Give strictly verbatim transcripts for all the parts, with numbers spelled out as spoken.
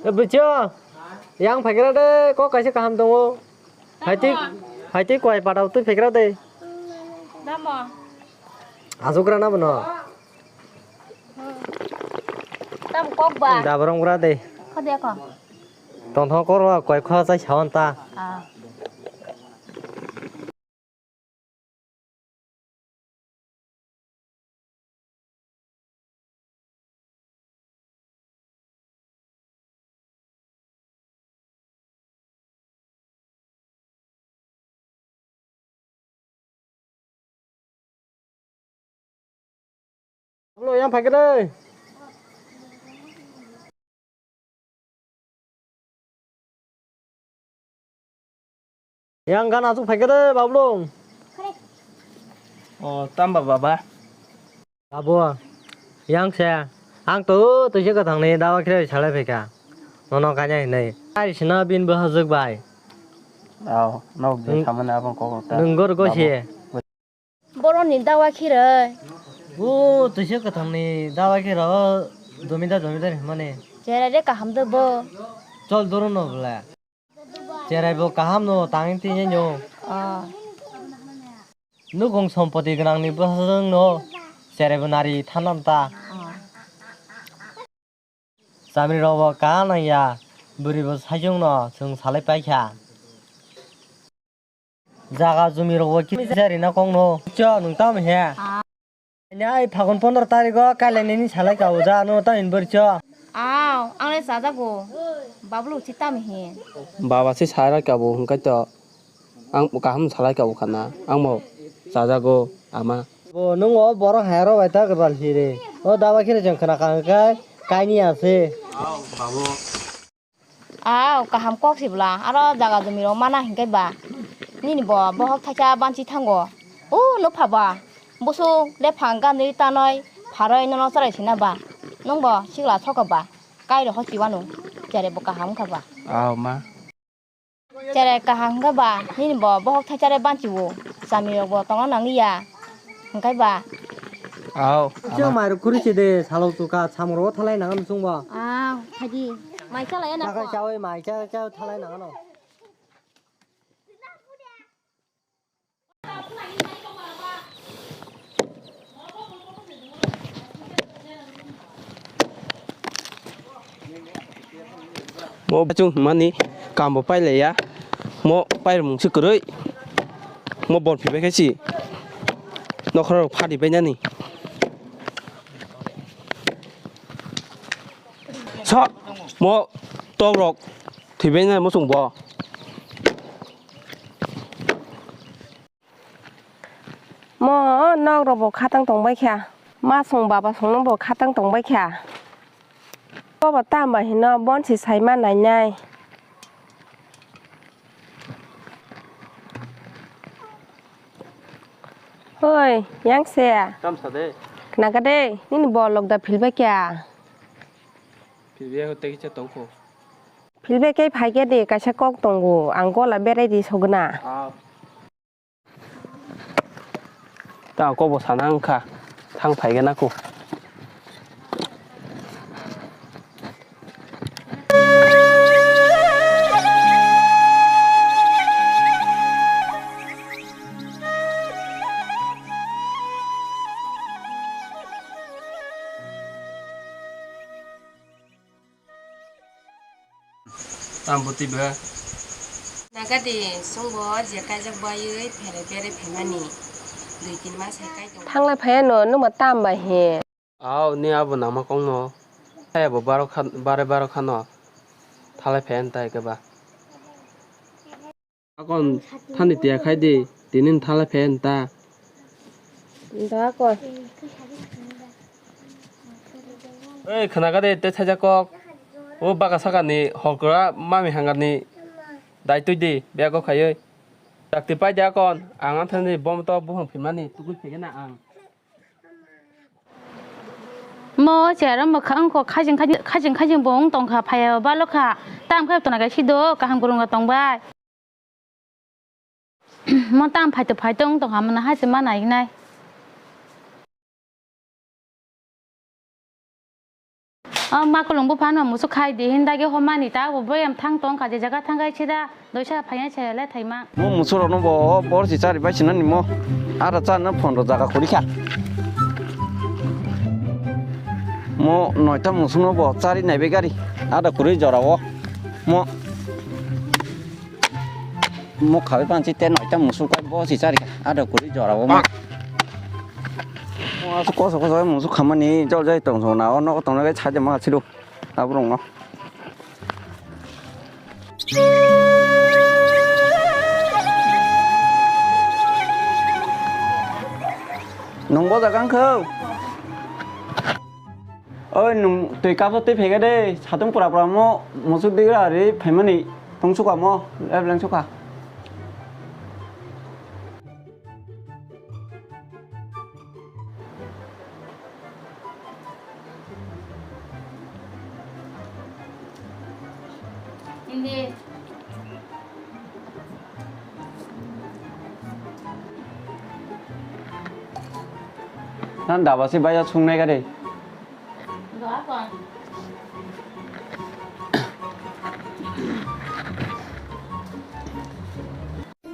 Bucho, yang phaikra de, kok kaisa kaham tongo. Haiti, haiti koi patau twi phaikra de. Damo. Asukra na bono. Tam kok ba. Dabrong gra de. Kho de ko. Tongthok koro koi kho chai sawan ta. Ah. Yang phaikre. Yang gana asuk phaikre, Bablung. O, tamba baba. Babu, yang se, ang to twi se kwthangni dawa khe salai phaikha. Nono kanya hinai. Ai sina bin bo hajak bai. Ao, nok je samani abang kok ta. Nungor go se. Boroni dawa khiroi. O, twi se kwthangni dawa khiro, jomidar, jomidar himani. Cherai de kaham de bo. Chol doro no bole. Cherai bo kaham no, tangin tini no. Ah. Nukung sompoti gwnangni bwsajwkno cherai bo nari thanam ta. Ah. Chamri rok bo kaham nangya, bwrwi bo saichung no chwng salai paikha. Jaga jumi rok bo kisa rina kok no. Cho nwng tamo he? Ah. Nai phagun pondro tarikh o kailai nini salai ka uja no ta in bwrcho. Aw, ang le chajago. Bablu si tamo he? Baba si sarai ka bo hwnkhe to. Ang kaham salai ka bo khana. Ang bo chajago ama. Bo nung o borok hai ro bai ta kwbal si re. O dawa khire jeng khna ka hwnkhe kaini ase. Aw, babu. Aw, kaham kok si bwla, aro jaga jumi rok mana hinkhe ba. Nini bo bohok thaisa banchi thango. O, nupha ba. Busu le phang ganwi tanoi pharoi nono chwrai sina ba. Nwng bo sikla sokha ba. Kai rok hochi wano. Cherai bo kaham wngkha ba. Aw, ma. Cherai kaham wngkha ba. Nini bo bohok thaisa re banchi o. Chami rok bo tongna nangliya. Hwnkhe ba? Aw. Chwng mairok khuri se de, salok chuka, samung rogo thalai nang ano chwngbo. Aw, phaidi. Mai chalai ya na. Chakai chawi mai cha cha thalai nang ano. Mo bachung mani kambo pailaiya. Mo pairmung se kwrwi. Mo bol phibai khe si. Nokhorok phadi bainani. Sa mo tok rok thwi bainani mo chwng bo. Mo nok rok bo khatang tong bai kha. Ma song baba song no bo khatang tong bai kha. Bo bo tam ba hino bon si sai ma nai nai. Hoi, yang se. Tam sa de. Khna kha de, nini bo lok da phil bai kha. Phil bai kha tei kisa tong kho. Phil bai khe phai khe de, kaisa kok tongo, ang gola berai di sogna. Ah. Ta kok bo sana wngkha, thang phai gana kho. Tamo twi ba? Nagadi, chwngbo je kaijak baiwi phere phere phaimani. Dui tin mas hai kai tongo. Thanglai phaiya no, nwngma tam bai he? Aw, ni abo nangma kongno. Phaiya bo baro kha, bare baro khano. Thalai phaiya ntai khe ba. Akon thani tiya khai di, tini thalai phaiya nta. Da ko. Ei, khna kha de, tei thaijak kok. O baka saka ni holkra mami hanga ni dai twi di, bego khaiwi. Dakti pai de akon, ang anthani bom to buphang phimani, tugui phege na ang. Mo chera mwkhang ko khajing khajing, khajing khajing bo wng tong kha, phaiya balo kha. Tam khe tona khe sido, kaham kwrwng tong bai. Mo tam phaito phaito wng tongkha, mona hai se ma nai nai. O ma kulung buphano musuk khai di hin dagi homani ta bo boyam thang tong kha je jaga thang kai chida doisa phaiya chele thaima. Mo musuk rokno bo bor si chari bai sinani mo. Ara cha na phone ro jaga kuri kha. Mo noita musuk no bo chari nai be gari. Ada kuri jora o. Mo Mo khawi panchi te noita musuk kai bo si chari ada kuri jora o ma. Mo asu koso koso musuk khamani jol jai tong song na o nogo tong na kai chaja ma chiru abrong no. Nung bo jaga wngkho? Oi, nung twi kaso twi phega de, satung pura pura mo, musuk digra ari phaimani tong suka mo, leb leng suka. Hindi. Nan daba si baya sungnai gari.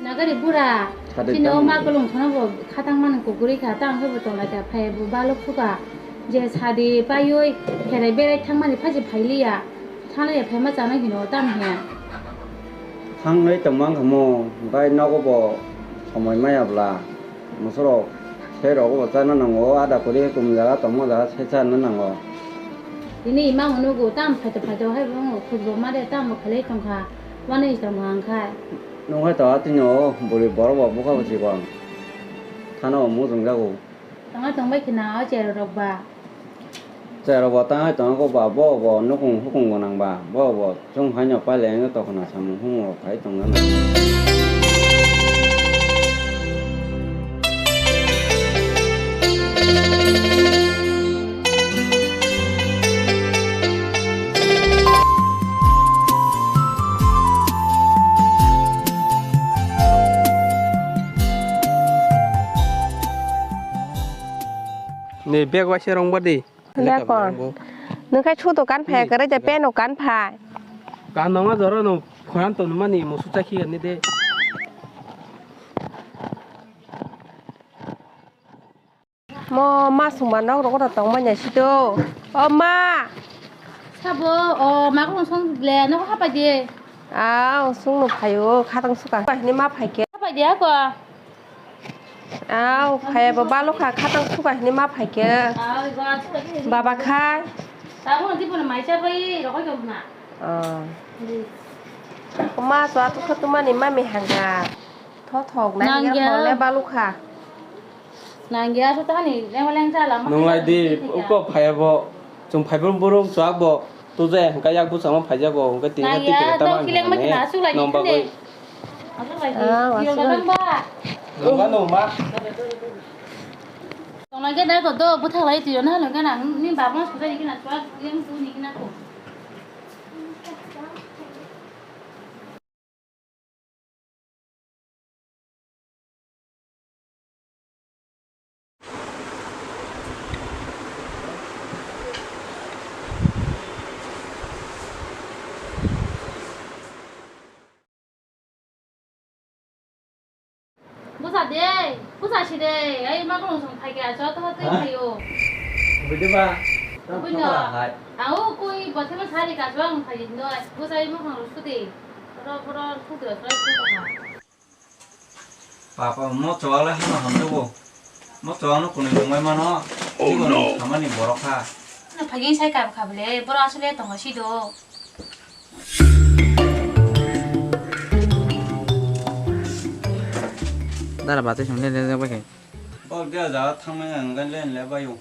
Nagari bura, chini o ma kulung khano bo khatang mani kukuri kha, tang khe bo tong lai kha, phai bo balok suka, je sadi paioi, kherai berai thang mani phaji phai liya, thang liya phai ma chana hino tam he. Thang nai tong mang kha mo, bai nogo bo somoi maya bla, mosorok, sei rogo bo chana nango, ada kuri kum jaga tongma jaga se chana nango. Tini ima nugo tam phaito phaito hai bo khujbo mare tam bo khalai tong kha. Wani tong hang khai. Nung hai to atini o buri borok bo bwkha bo chikon. Thana o mujung jago. Tongna tongbai khina o cherok rok ba. Cherok bo tangai tongo ba bo bo nukung hukung bo nang ba bo bo chung hai no pailai no tokna samung humung rok khai tong nang. Ni bag waisa rwng badi. Lekon. Nwng khai sudo kan phai kwrwi de peno kan phai. Kan nangma jora no khoran to numa ni musu chakhi ani de. Mo ma sungma nok rok oro tong manya sito. O ma. Sabo, o ma kung song ble, no hapai de. Aw, sung no phaio, khatang suka. Ni ma phaikhe. Hapai de ako. Aw, phai bo balo kha, khatang suka ni ma phaikhe. Aw, ba suka de. Baba khai. Tamo di pun mai cha bai, rokoi dong na. Oh. Di. Ma so atu khatumani mami hanga. Tho thok nai. Nang ya. Hole balo kha. Nangya, so tani, leng leng cha lama. Nung lai di, uko phaiya bo, chung phaibrung burung chuak bo, tu je hingka yak busa ma phaiya bo, hingka tini hati kena tama hingka mane, nong bagwi. Nungba nungma. Tong lai gana ko do, buthak lai tiyo na, lo gana, ni baba ma suka ikina chuak, yang tu ni kina ko. Busa de, busa si de, ai ma kono song phai kya, cho to tei phai o. Bidi ba, buino. Au koi bothe ma sari ka, cho ang phai no, busa ai ma kono sudi. Ro, ro, sudi, ro, sudi. Papa, mo chwla le hano hamjago. Mo chwla no kunui nungmai mano. Oh, no. Samani borok kha. Na phaging sai kab kha bole, boro asole tongo si do. Dara bate song le le bai kai. Bok dia ja thangmai ang gan le le bai yo.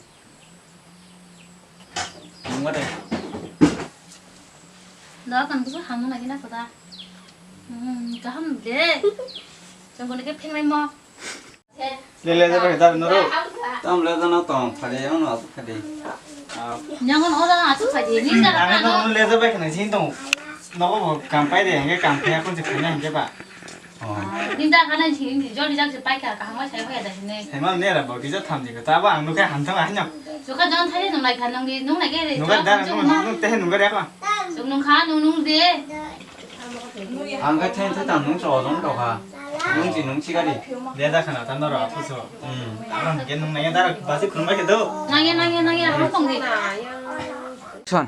Nungma de. Doa kan busu hamu nagi na koda. Hmm, kaham de. Jongkon ke pheng mo. Le le jabai dar noro. Tam le jana tong phade yang no asu phade. Nyangon ora asu phade ni jana. Ani no le jabai kana jin tong. Nogo bo kampai de henge kampai akon je khanya henge ba. Nini da khana jini jodi jak je paikha kaham sai hoya da hine. Sai ma ne ra bo kisa tham ji ko ta ba ang nukhe han thang ahinyo. Jokha jon thai nung lai kha nung di nung lai ge re. Nung ga da nung nung te nung ga ya ko. Jok nung kha nung nung de. Ang khe thai thai tang nung so jon to kha. Nung ji nung chi ga di. De da khana ta no ra phu so. Hmm. Ang ge nung nai da ba si khun ba ke do. Nang ya nang ya nang ya ha tong di. Son.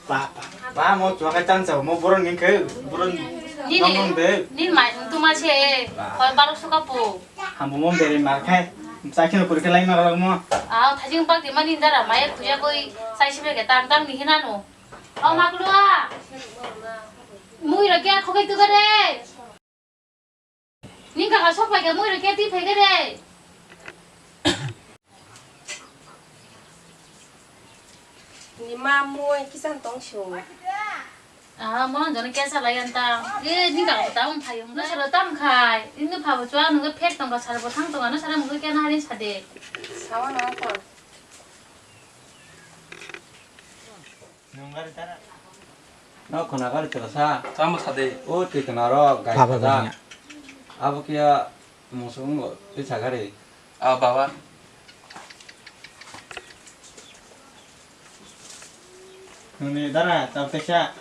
Ba, ba, ba, mo chua kai tang chao, mo boron ngin khe, boron nini, nong nong de. Nini mai nung tuma se, ba. Hoi barok suka po. Hambo mo bere mar khai, sa khino kuri khe lai ma galak mo. Ah, thajing pak di mani dara mai tuya koi, sai sibe ke tang tang ni hinano. O maklua. Mui ra kya khokai tu kare. Ning kaka sok phai kha mui rw khe twi phai khe re. Ni ma mui kisan tong su. Ah, mo jone kesa lai anta. E, ning kaka ta um phai um. No sara tam khai. Ning pha bo chwa nung phek tong ka sar bo thang tong no sara mung khe na hari sade. Sawa na ta. No khuna gari chwla sa. Tamo sade. O twi khuna ro gai Baba khada. Baba. Abo kiya musung twi sa gari. Ah, baba. Nungni dara chao twi sa.